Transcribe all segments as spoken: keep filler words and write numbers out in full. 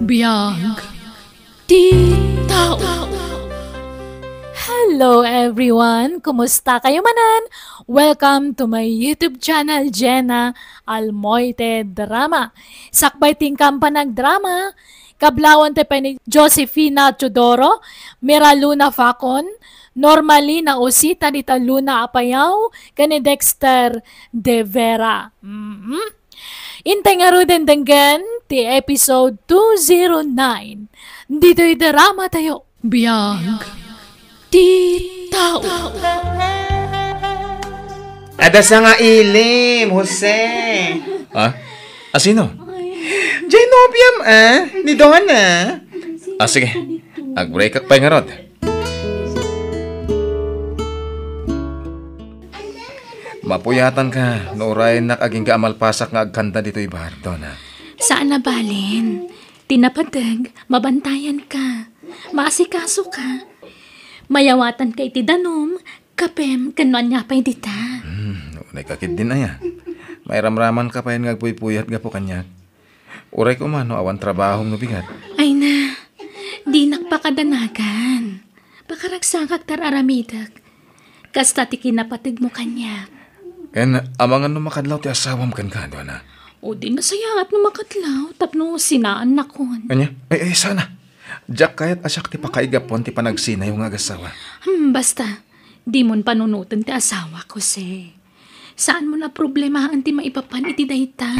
Biag ti tao. Hello everyone! Kumusta kayo manen? Welcome to my YouTube channel, Jenna Almoite Drama. Sakbay ti inkan panagdrama, kablawan tayo pay ni Josefina Teodoro, Mira Luna Facon, Normalina Osita, Dita Luna Apayao, ken ni Dexter De Vera. Mhm. Intay ngaruden denggen ti episode two zero nine. Ditoy drama tayo. Biag ti tao. Adda sangailim, Jose. Ha? Asino? Jay nobiam, ah? Ni Donna. Ah, sige. Ag-break-ak pay ngarud. Mapuyatanka no urayennak agingga a malpasak nga agkanda ditoy bar, Donna. Saan a balen. Ti napateg, mabantayanka. Maasikasoka. Mayawatanka iti danum, kapem, ken no ania pay dita. Hmm, unay ka ketdin aya. Mairamramanka pay nga agpuypuyat gapu kaniak. Uray koma no awan trabahom no bigat. Ay na, dinak pakadanagan. Pakaragsakak ti ar-aramidek. Kasta ti kinapategmo kaniak. Ken amangan no makadlaw ti asawam kenka, Donna? O di nasayaat no makadlaw tapno sinaannakon. Ania? Ay, ay, sana. Diak kayat a siak ti pakaigapuan ti panagsinayo nga agasawa. Hmm, basta, dimon panunoten ti asawak, Jose. Saanmon a problemaen ti maipapan iti dayta.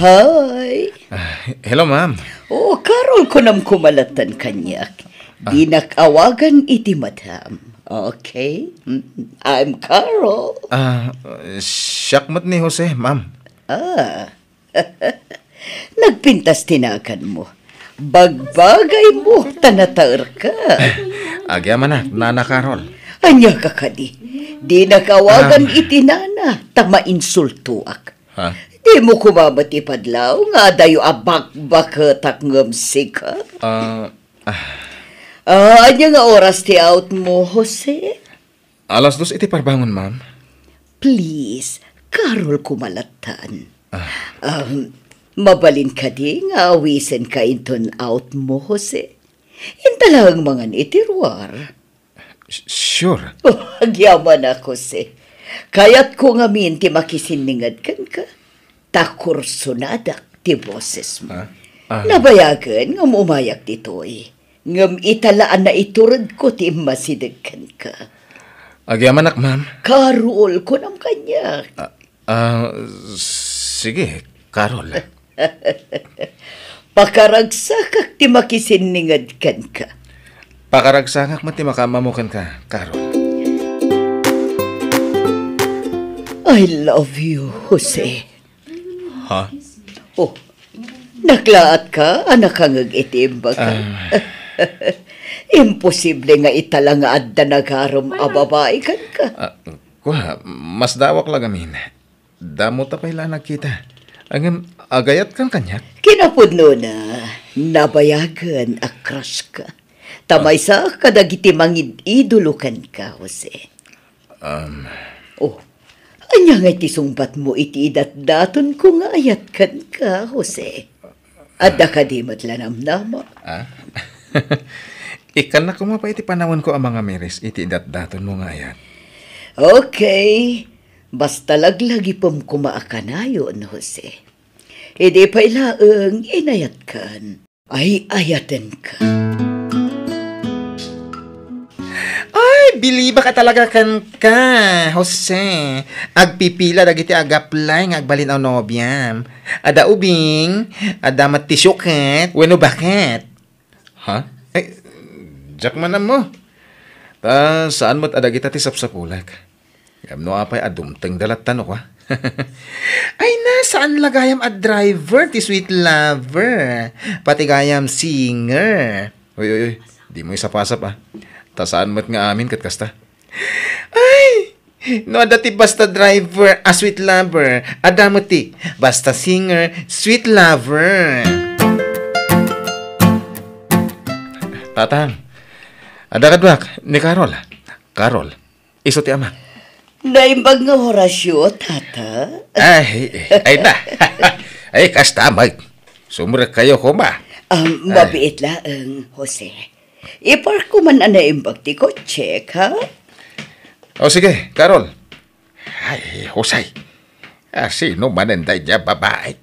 Hi! Ah, hello, ma'am. Oh, Carol, kunam koma latta kaniak. Ah. Dinak awagan iti madam. Okay? Mm, I'm Carol. Ah, siak met ni Jose, ma'am. Ah. Nagpintas ti naganmo. Bagbagaymo ta nataerka. Agyamanak, Nana Carol. Ania ka kadi? Dinak awagan Ah. iti nana ta mainsultoak. Ha? Dimo koma met ipadlaw nga adayo a bakbaketak ngem sika? Ah, ah. Ah, ania nga oras ti outmo, Jose? Alas dos iti parbangon, ma'am. Please, Carol koma lattan. Ah. Um, mabalin kadi nga awisenka inton outmo, Jose? Inta laeng mangan iti ruar. S-, sure. Oh, agyamanak, Jose. Kayatko ngamin ti makisinninged kenka. Ta kursonadak ti bosesmo. Ah? Ah. Nabayagen nga umayak ditoy. Ngem ita la a naituredko ti immasideg kenka. Agyamanak, ma'am. Carol, kunam kaniak. Ah, ah, sige, Carol. Pakaragsakak ti makisinninged kenka. Pakaragsakak met ti makaammo kenka, Carol. I love you, Jose. Ha? Oh, naklaatka a nakangeg iti imbagak. Ah. Imposible nga ita la nga adda nagarem a babai kenka. Ah, kua, masdawak la gamin. Damo ta pay la nagkita. Ngem, agayatkan kaniak? Kinapudnona, nabayagen a crush ka. Ta Ah. maysa kadagiti mangid-idolo kenka, Jose. Um. Oh, ania ngay ti sungbatmo iti idatdatonko nga ayat kenka, Jose? Adda kadi met la namnama? Ah? Ikkannak koma pay iti panawenko a mangamiris iti idatdatonmo nga ayat. Okay. Basta laglagipem koma a kanayon, Jose. Idi pay laeng inayatkan. Ay, ayatenka. Ay, bilibak a talaga kenka, Jose. Agpipila dagiti ag-apply nga agbalin a nobiam. Adda ubing, adda met ti suket, wenno baket. Ha? Ay, diak man ammo. Ta saan met a dagita ti sapsapulek. Ngem no apay a dumtengda latta no kua? Ay na, saan la gayam a driver ti sweet lover. Pati gayam singer. Uy, uy, uy. Dimo isapasap, ah. Ta saan met nga amin ket kasta. Ay! No adda ti basta driver a sweet lover, adda met ti basta singer, sweet lover. Tatang, adda kaduak ni Carol. Carol, isu ti ama. Naimbag nga Horacio, tata. Ay, ay na. Ay, kasta met. Sumrekkayo koma. Um, Ay. Mabiit laeng, Jose. Iparko man a naimbag ti kotse, ha? O sige, Carol. Ay, Jose. Ah, sino manen daydiay a babai?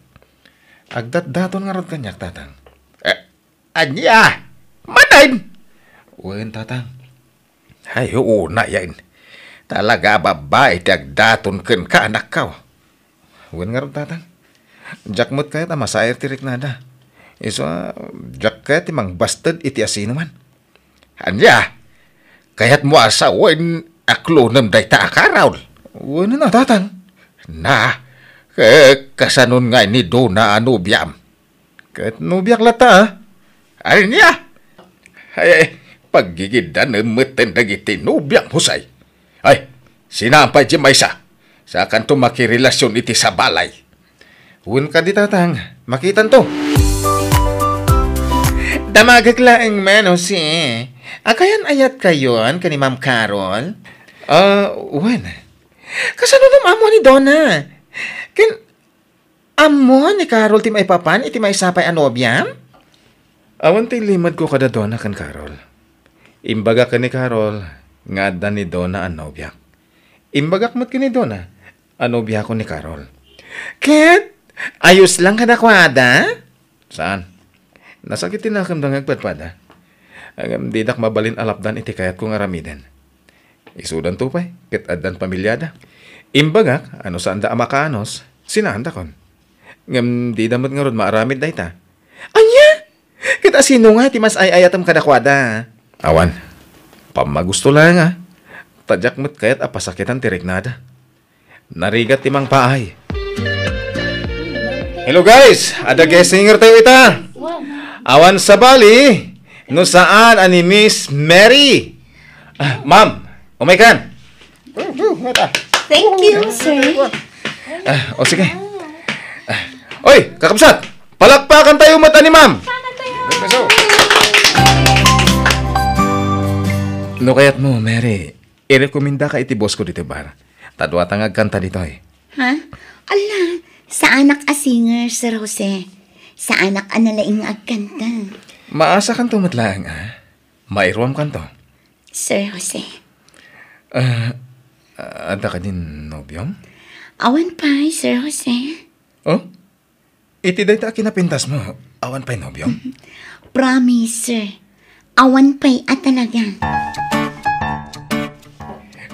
Agdatdaton ngarud kaniak, Tatang. Eh, ania? Manen? Wen, Tatang. Ay, unay, ay. Talaga a babai ti agdaton kenka, anakko. Wen ngarud, Tatang. Diak met kayat a masair ti riknada. Isu a, diak kayat ti mangbasted iti asinoman. Ania? Kayatmo a sawen a klonem dayta a Carol? Wen a, Tatang. Na, ke-, kasanon ngay ni Dona a nobiam? Ket nobiak latta, a. Ania? Ay, ay, paggigiddanem metten dagiti nobiam, Jose. Ay, sinaam pay diay maysa. Sakanto makirelasion iti sabali. Wen kadi, Tatang, makitanto. Damagek laeng man, Jose. Agkayan-ayatkayon ken ni Ma'am Carol? Ah, wen. Kasano no ammo ni Dona? Ken ammo ni Carol ti maipapan iti maysa pay a nobiam? Awan ti limadko kada Dona ken Carol. Imbagak ken ni Carol nga adda ni Dona a nobiak. Imbagak met ken ni Dona a nobiakon ni Carol. Ket ayos lang kadakuada? Saan? Nasakit ti nakemda nga agpadpada. Ngem didak mabalin a lapdan iti kayatko nga aramiden. Isudanto pay, ket addan pamiliada. Imbagak a no saanda a makaanus, sinaandakon. Ngem dida met ngarud maaramid dayta. Ania? Ket asino nga ti mas ay-ayatem kadakuada? Awan. Pammagusto laeng a. Ta diak met kayat a pasakitan ti riknada. Narigat ti mangpaay. Hello guys, adda guest singer tayo ita. Awan sabali, no saan a ni Miss Mary. Ah, ma'am, umaykan. Thank you, sir. Ah, o sige. Ah, oy, kakabsat, palakpakan tayo met ni ma'am. No kayatmo, Mary, irekomendaka iti boss ko ditoy bar. Ta dua ta nga agkanta ditoy. Ha? Ala, saanak a singer, Sir Jose. Saanak a nalaing nga agkanta. Maasakanto met laeng, a. Mairuamkanto. Sir Jose. Ah, adda kadin nobiom? Awan pay, Sir Jose. Oh? Iti dayta a kinapintasmo, awan pay nobiom? Promise, sir. Awan pay a talaga.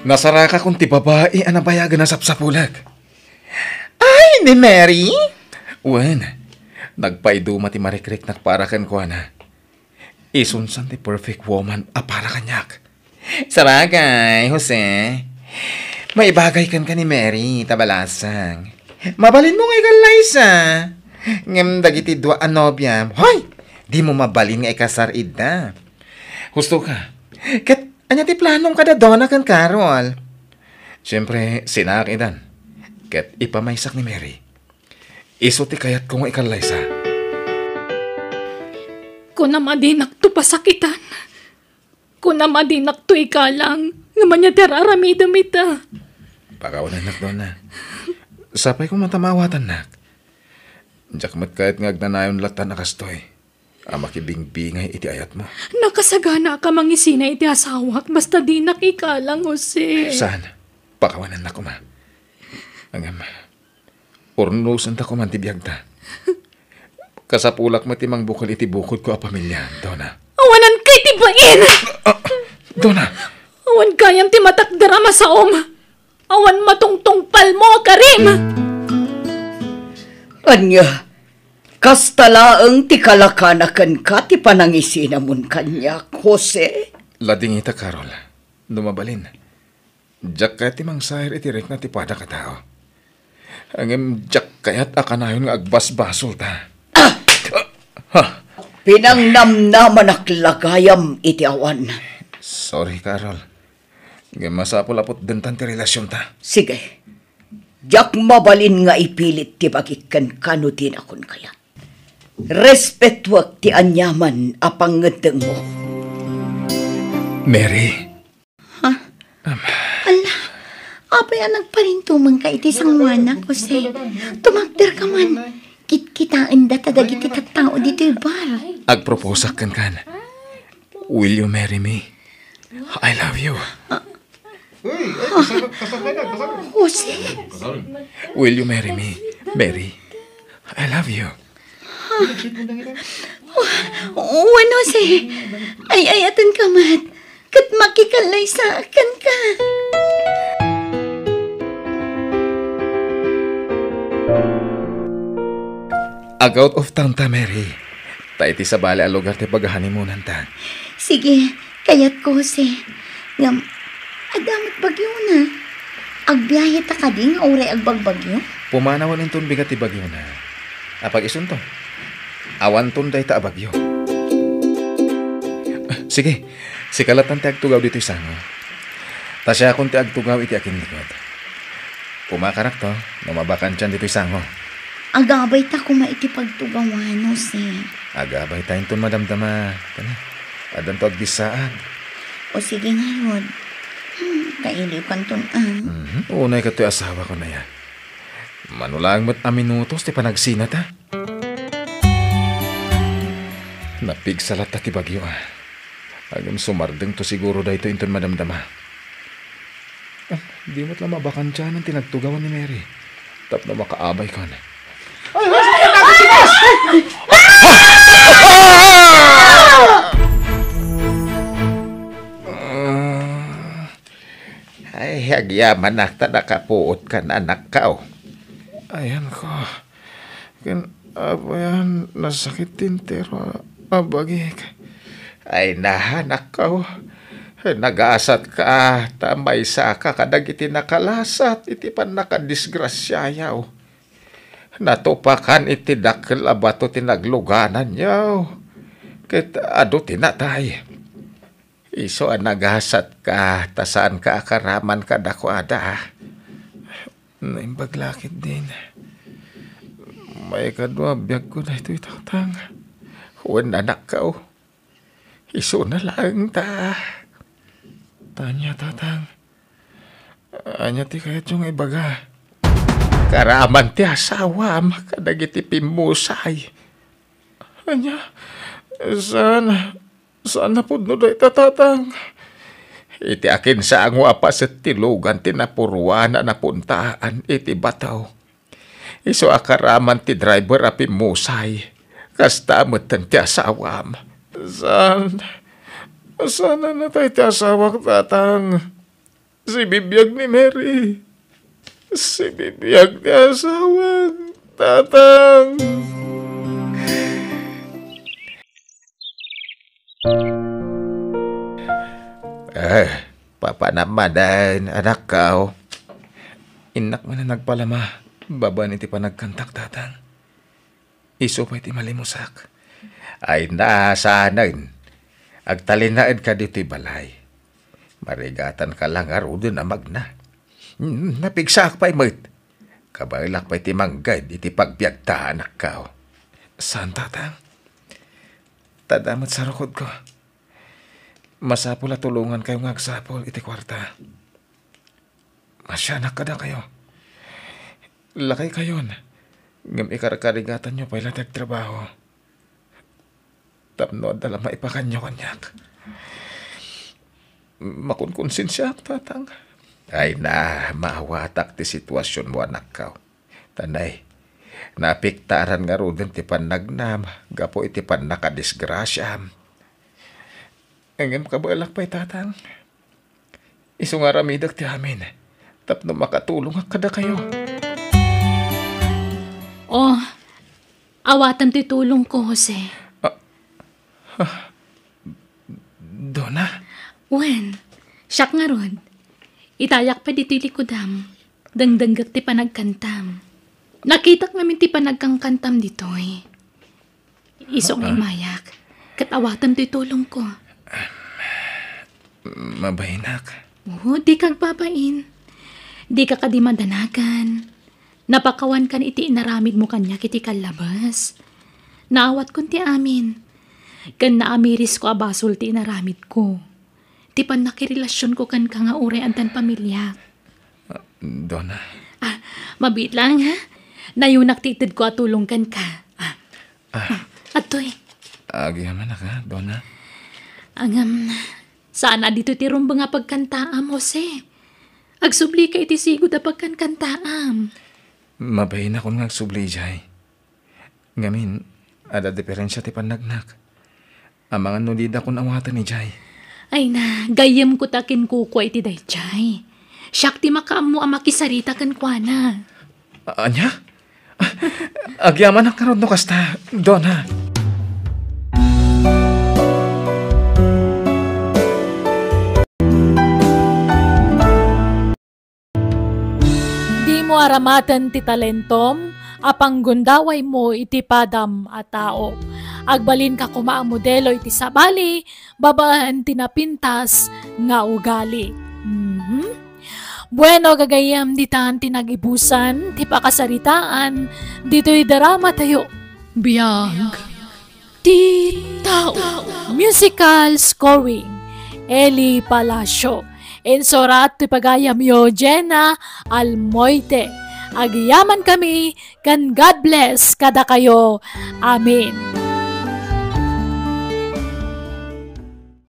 Nasarakakon ti babai a nabayagen a sapsapulek. Ay, ni Mary? Wen, nagpaiduma ti marikriknak para kenkuana. Isunsan ti perfect woman a para kaniak. Sabagay, Jose, maibagay kenka ni Mary, ta balasang. Mabalinmo nga ikallaysa. Ngem dagiti dua a nobiam, hoy, dimo mabalin nga ikasar ida. Husto ka. Ket ania ti planom kada Dona ken Carol? Siempre, sinaak idan. Ket ipamaysak ni Mary. Isu ti kayatko nga ikallaysa. Kunam a dinakto pasakitan. Kunam a dinakto ikalang, ngem ania ti ar-aramidem ita? Pakawanennak, Dona. Sapay koma ta maawatannak. Diak met kayat nga agnanayon lattan a kastoy a makibingbingay iti ayatmo. Nakasaganaak a mangisina iti asawak, basta dinak ikalang, Jose. Saan? Pakawanennak koma. Ngem, urnosenta koma ti biagta. Kasapulak met ti mangbukel iti bukodko a pamilya, Dona. Awanan kay ti bain! Ah, Dona! Awan gayam ti matakder a masaom. Awan matungtungpalmo a karim. Ania, kasta laeng ti kalakana kenka ti panangisinamon kaniak, Jose? Ladingita, Carol, no mabalin. Diak kayat ti mangsair iti rikna ti padak a tao. Ngem diak kayat a kanayon nga agbasbasolta. Ah! Ha? Pinangnamnamanak la gayam iti awan. Sorry, Carol. Ngem masapul a putdentan ti relasionta. Sige. Diak mabalin nga ipilit ti bagik kenka no dinakon kayat. Respetuek ti aniaman a pangngeddengmo. Mary, Ha? Ala, apay a nagparintumengka iti sangoanak, Jose? Tumakderka man. Kitkitaenda ta dagiti tattao ditoy bar. Agproposak kenkan. Will you marry me? I love you. Uy, ay, kasal, kasal ka na, kasal. Jose. Will you marry me, Mary? I love you. Wen, Jose. Ay-ayatenka met. Ket makikallaysaak kenka. Ag-out of town ta, Mary. Ta iti sabali a lugar ti paghanimunanta. Sige, kayatko, Jose. Ngem, adda met bagiona. Agbiahe ta kadi nga uray agbagbagio? Pumanawen inton bigat ti bagiona. Apag-isunto, awanton dayta a bagio. Sige, sika latta ti agtugaw ditoy sango. Ta siakon ti agtugaw iti akinlikod. Kumakarakto, no mabakantian ditoy sango. Agabay ta koma iti pagtugawan, Jose. Agabay ta inton madamdama. Kani, addanto agdissaag. O sige ngarud. Hmm, kailiwkanton, ah. Mhm. Unay kadtoy asawakon aya. Mano laeng met a minutos ti panagsinata. Napigsa latta ti bagio, ah. Ngem sumardengto siguro daytoy inton madamdama. Ah, di met la mabakantianan ti nagtugawan ni Mary tapno makaabaykon. Ay, ay, ay, ay, ay, ay! Ah. Ay, agyamanak ta nakapuotka, anakko. Ayanko. Ken, Apo, ayan, nasakit ti entero a, a bagik. Ay, anakko. Nagasatka, ta maysaka kadagiti nakalasat iti pannakadisgrasiayo. Natupakan iti dakkel a bato ti naglugananyo. Ket adu ti natay. Isu a nagasatka, ta saanka a karaman kadakuada. Naimbag la ketdin. Maikadua a biagko daytoy, Tatang. Wen, anakko. Isuna laeng ta. Ania, Tatang? Ania ti kayatyo nga ibaga? Karaman ti asawam kadagiti pimmusay. Ania? Saan? Saan a pudno dayta, Tatang? Iti akinsango a paset ti lugan ti napuruan a napuntaan iti bato. Isu a karaman ti driver a pimmusay. Kasta metten ti asawam. Saan? Saan a natay ti asawak, Tatang? Sibibiag ni Mary. Sibibiag ti asawak, Tatang. Eh, papanam manen, anakko. Innak manen nagpalama babaen iti panagkantak, Tatang. Isu pay ti malimusak. Ay, saanen. Agtalinaedka ditoy balay. Marigatanka la ngaruden a magna. Hmm, napigsaak pay met. Kabaelak pay ti mangged iti pagbiagta, anakko. Saan, Tatang? Ta adda met sarukodko. Masapul a tulongankayo nga agsapul iti kuarta. Masianak kadakayo. Lakaykayon, ngem ikarkarigatanyo pay la ti agtrabaho. Tapno adda la maipakanyo kaniak. Makunkonsensiaak, Tatang. Ay, na, maawatak ti situasionmo, anakko. Tanay, naapektaran ngaruden ti pannagnam gapu iti pannakadisgrasiam. Ngem kabaelak pay, Tatang. Isu nga aramidek ti amin tapno makatulongak kadakayo. Oh, awatem ti tulongko, Jose. Ah, ah, Dona? Wen, siak ngarud. Itayak pay ditoy likudam. Dengdenggek ti panagkantam. Nakitak ngamin ti panagkankantam ditoy. Isu nga Ah. imayak, ket awatem ti tulongko. Mabahinak. Oo, dika agbabain. Dika kadi madanagan. Napakawankan iti inaramidmo kaniak iti kallabes. Naawatkon ti amin. Ken naamirisko a basol ti inaramidko. Ti pannakirelasionko kenka nga uray addan pamiliak. Ah, Dona. Ah, mabiit lang, ha? Nayunak ti itedko a tulong kenka. Ah, Ah, adtoy. Agyamanak, ha, Donna? Ngem, saan a ditoy ti rumbeng a pagkantaam, Jose. Agsublika iti sigud a pagkankantaam. Mabainakon nga agsubli idiay. Ngamin, adda diferensia ti pannagnak. Amangan no didakon awaten idiay. Ay na, gayyemko ta kinkukua iti daydiay. Siak ti makaammo a makisarita kenkuana. A-, ania? Ah, agyamanak ngarud no kasta, Donna. Dimo aramaten ti talentom a panggundawaymo iti padam a tao. Agbalinka koma a modelo iti sabali babaen ti napintas nga ugali. Mhm. Bueno, gagayyem, ditan ti nagibusan ti pakasaritaan ditoy dramatayo. Biag ti tao. Musical scoring, Eli Palacio. Insurat ti pagayamyo, Jenna Almoite. Agyamankami ken God bless kadakayo. Amen.